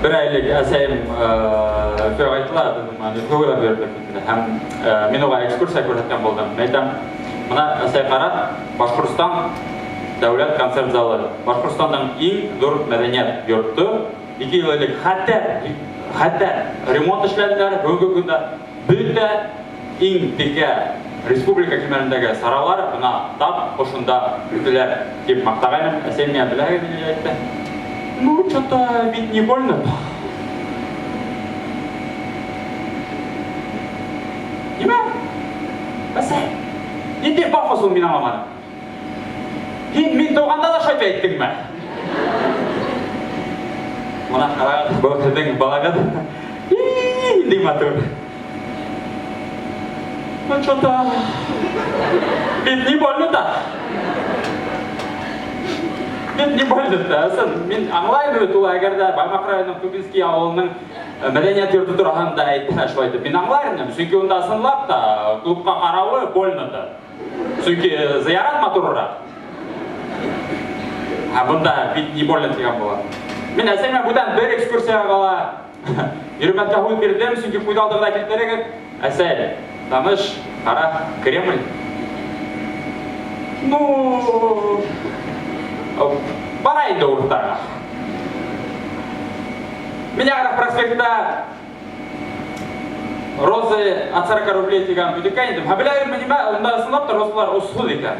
Бер ай элек әсәйем Өфөгә ҡайттылар, беҙ Өфө буйлап йөрөп киттек. Һәм мин уға экскурсия күрһәткән булдым. Мин әйтәм, мына әсәй ҡара, Башҡортостан дәүләт концерт залы, Башҡортостандың иң ҙур мәҙәниәт йорто. 2 йыл элек хәтәр, хәтәр ремонт эшләделәр. Бөгөнгө көндә бөтә иң текә республика кимәлендәге саралар бына тап ошонда үтеләр, дип мактағайным. Әсәй миңә беләһегеҙ ни әйтте? Ну, что-то ведь не больно. Нимә? Әсәй, ниндәй пафос ул, мин аңламаным. Һин мин туғанда да шулай әйттеңме? Мына ҡарағыҙ, был һеҙҙең балағыҙ. Ниндәй матур. Ну, что-то бит не больно-то. Бит не больно-то. Ысын, мин аңлайым бит ул, әгәр дә Баймак районының Тубинский авылының мәдәният йорты тураһында әйтһә шулай итеп. Мин аңлар инем, чөнки унда ысынлап та клубка каравы больно-то. Чөнки зыярат матурырак. Ә бында бит не больно дигән була. Мин әсәйемә бүтән бер экскурсиягә кала йөрмәскә һүҙ бирҙем, чөнки күҙ алдығыҙға килтерегеҙ. Әсәй, таныш, ҡара, Кремль. Ну, бара инде урыҫтарға. Мин яғыраҡ проспектта розы от 40 рублей тигән бөтөккә индем. Һәм беләһегеҙме нимә, унда ысынлап та розалар осһоҙ икән.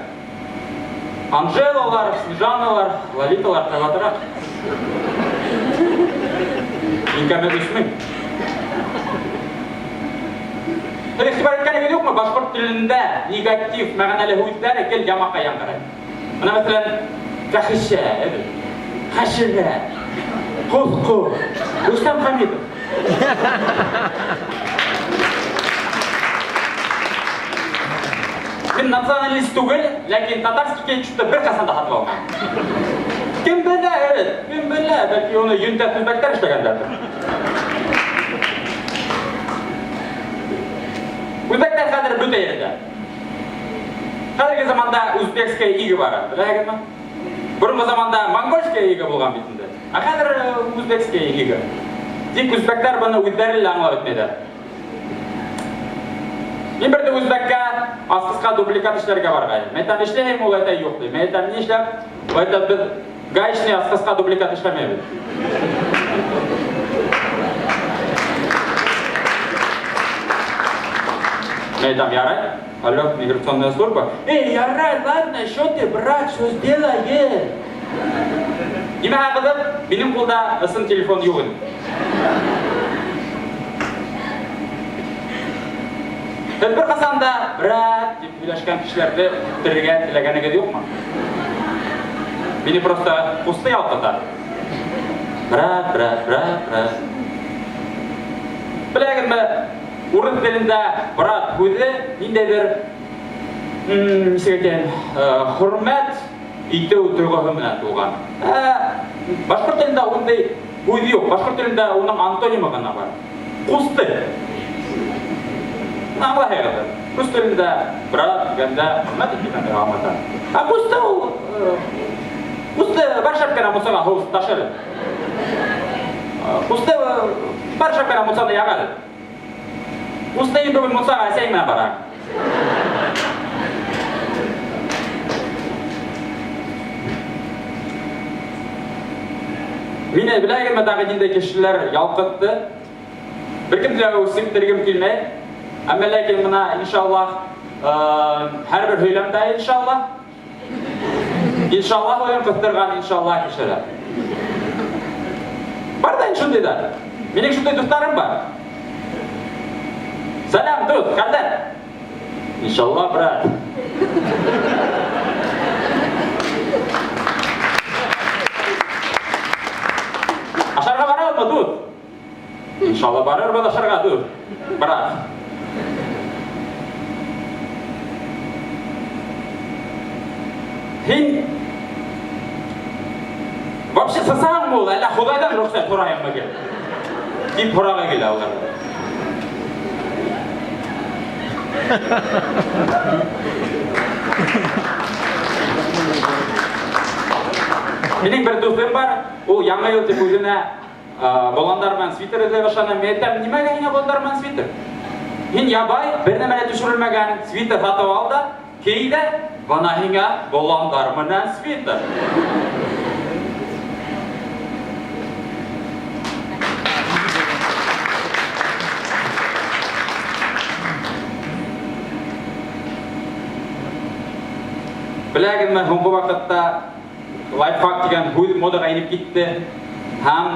Анжелалар, Снежаналар, Лолиталар ҡыйбатыраҡ. Иң кәме 3000. Һеҙ иғтибар иткәнегеҙ юҡмы, башҡорт телендә негатив мәғәнәле һүҙҙәр гел ямаҡа яңғырай. Мына мәҫәлән, фәхишә, әбе, хәшәрә, ҡоҫҡо, Рөстәм Хәмитов. Мин националист түгел, ләкин татарский кетчупты бер ҡасан да һатып алмайым. Кем белә, кем белә, бәлки уны йөнтәҫ үзбәктәр эшләгәндәрҙер. Үзбәктәр хәҙер бөтә ерҙә. Хәҙерге заманда узбекская ига бара, беләһегеҙме? Боронғо заманда монгольская ига булған бит инде. Ә хәҙер узбекская ига. Тик үзбәктәр быны үҙҙәре лә аңлап бөтмәйҙәр. Мин берҙе үзбәккә асҡысҡа дубликат эшләргә барғайным. Мин әйтәм, эшләйһеңме? Ул әйтә, юҡ ди. Мин әйтәм, ни эшләп? Ул әйтә, беҙ гаечный асҡысҡа дубликат эшләмәйбеҙ. Мин әйтәм, ярай. Алло, миграционная служба. Эй, ярай, ладно, что ты, брат, все сделаем. Нимәһе ҡыҙыҡ, минең ҡулда ысын телефон юҡ ине. Һеҙ бер ҡасан да брат тип һөйләшкән кешеләрҙе үтерергә теләгәнегеҙ юҡмы? Мине просто ҡусты ялҡыта. Брат, брат, брат, брат. Беләгеҙме, урыҫ телендә брат һүҙе ниндәйҙер, нисек әйтәйем, хөрмәт итеү тойғоһо менән тыуған. Ә башҡорт телендә ундай һүҙ юҡ. Башҡорт телендә уның антонимы ғына бар. Ҡусты. Аңлайһығыҙҙыр. Рус телендә брат дигәндә хөрмәт иткәндә аңлата. Ә ҡусты ул ҡусты бар шәп кенә мунсаға һыу ташы әле. Ҡусты бар шәп кенә мунсаны яға әле. Ҡусты инде бөгөн мунсаға әсәйең менән бара. Мине беләгезме тагы ниндәй кешеләр ялкытты? Беркемде лә үсектергем килмәй. Әмма ләкин мына иншаллаһ, һәрбер һөйләмдә иншаллаһ. Иншаллаһ уен кыстырган иншаллаһ кешеләр. Бар да инде шундыйлар. Минем шундый дусларым бар. Сәлам, дус, хәлдәр? Иншаллаһ, брат. Ашарга барабызмы, дус? Иншалла барырбыз ашарга, дус, брат. Һин вообще сысаңмы ул, әллә Ходайдан рөхсәт һорайыңмы гел? Дип һорағы килә алар. Минең бер дуҫым бар, ул яңы ел дип үзенә Боландар менән свитер эҙләй башланы. Мин әйтәм, нимәгә һиңә боландар менән свитер? Һин ябай, бер нәмә лә төшөрөлмәгән свитер һатып ал да, кей ҙә, бына һиңә боландар менән свитер. Беләгезме, һуңғы ваҡытта Лайфхак дигән һүҙ модаға инеп китте. Һәм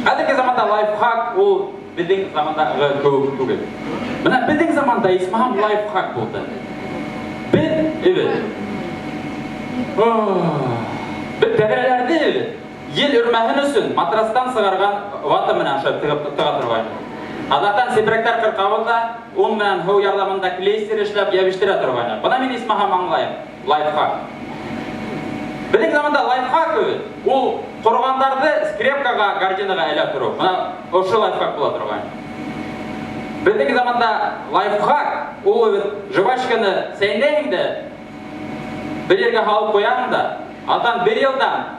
хәзерге заманда лайфхак ул безнең замандагы кебек түгел. Менә безнең заманда исмаһам лайфхак булды. Без, эбет. Без тәҙрәләрҙе Ел өрмәһен өсөн матрастан сығарған вата менән шулай тыгып тыга торгайны. Аҙаҡтан сепрәктәр ҡырҡабыҙ ҙа, он менән һыу ярҙамында клейстер эшләп йәбештерә торгайны. Бына мин исмаһам аңлайым, лайфхак. Беҙҙең заманда лайфхак бит ул ҡороғандарҙы скрепкаға, гардинаға элә тороу. Бына ошо лайфхак була торгайны. Беҙҙең заманда лайфхак ул бит жвачканы сәйнәйһең дә, бер ергә һалып ҡуяһың да, атан бер йылдан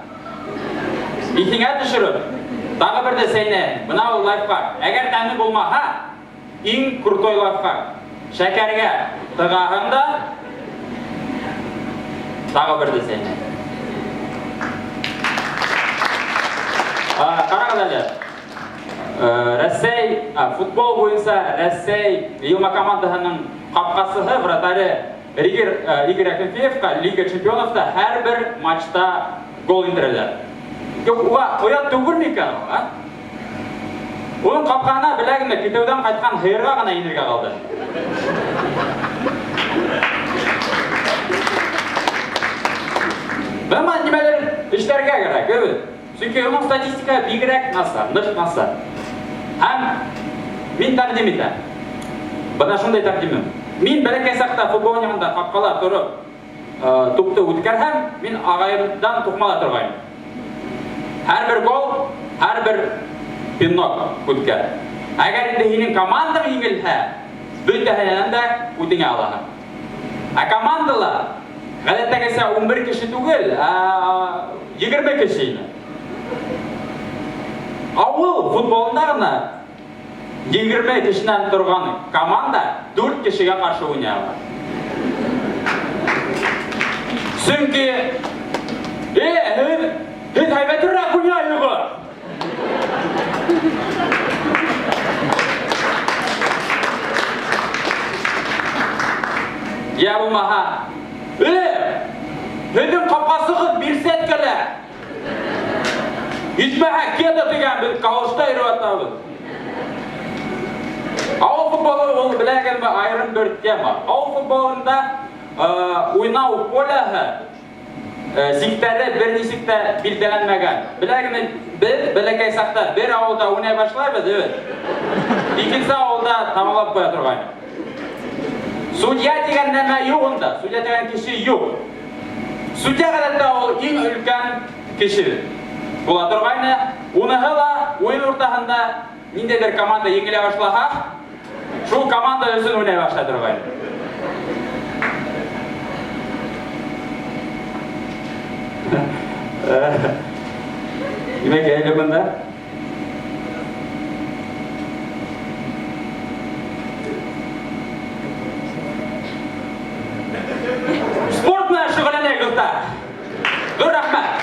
Иҫеңә төшөрөп, тағы берҙе сәйнә. Бына ул лайфхак. Әгәр тәме булмаһа, иң крутой лайфхак. Шәкәргә тыгаһың да, тағы берҙе сәйнә. Ҡарағыҙ әле. Рәсәй футбол буйынса Рәсәй йыйылма командаһының ҡапҡасыһы, вратаре Ригер, Игорь Акинфеевка Лига Чемпионовта һәрбер матчта гол индерәләр. Юк, уға оят түгел микән ул, а? Уның капкаһына беләгеңме, көтөүҙән ҡайтҡан һыйырға ғына инергә ҡалды. Бына нимәлер эшләргә кәрәк, әйбәт. Сөнки уның статистика бигрәк насар, нык насар. Һәм мин тәкъдим итәм. Бына шундай тәкъдимем. Мин бәләкәй сакта футбол уйнаганда капкала торып, тупты үткәрһәм, мин агаемдан тукмала торгайным. Һәрбер гол, һәрбер пинок үткәр. Әгәр инде һинең командаң еңелһә, бөтәһенән дә үзеңә алаһың. Ә командала гадәттәгечә 11 кеше түгел, ә 20 кеше ине. Авыл футболында гына 20 кешеннән торган команда 4 кешегә каршы уйный ала. Чөнки э, һеҙ, һеҙ һәйбәтерәк уйнайһығыҙ. Йә булмаһа, э, һеҙҙең ҡапҡасығыҙ бирсәткәлә. Итмәһә кеда дигән беҙ калошта йөрөп ятабыҙ. Ауыл футболы ул беләгеҙме айырым бер тема. Ауыл футболында уйнау поляһы сиктәре берничек тә билдәләнмәгән. Беләгезме, без бәләкәй чакта бер авылда уйнай башлайбыз, әйбәт. Икенче авылда тамамлап куя торгайнык. Судья дигән нәмә юк унда, судья дигән кеше юк. Судья гадәттә ул иң өлкән кеше була торгайны. Уныһы ла уен уртаһында ниндәйдер команда еңелә башлаһа, шул команда өчен уйнай башлай торгайны. Димәк, әле монда Спорт белән шөгыльләнәйек, дуслар. Зур рәхмәт.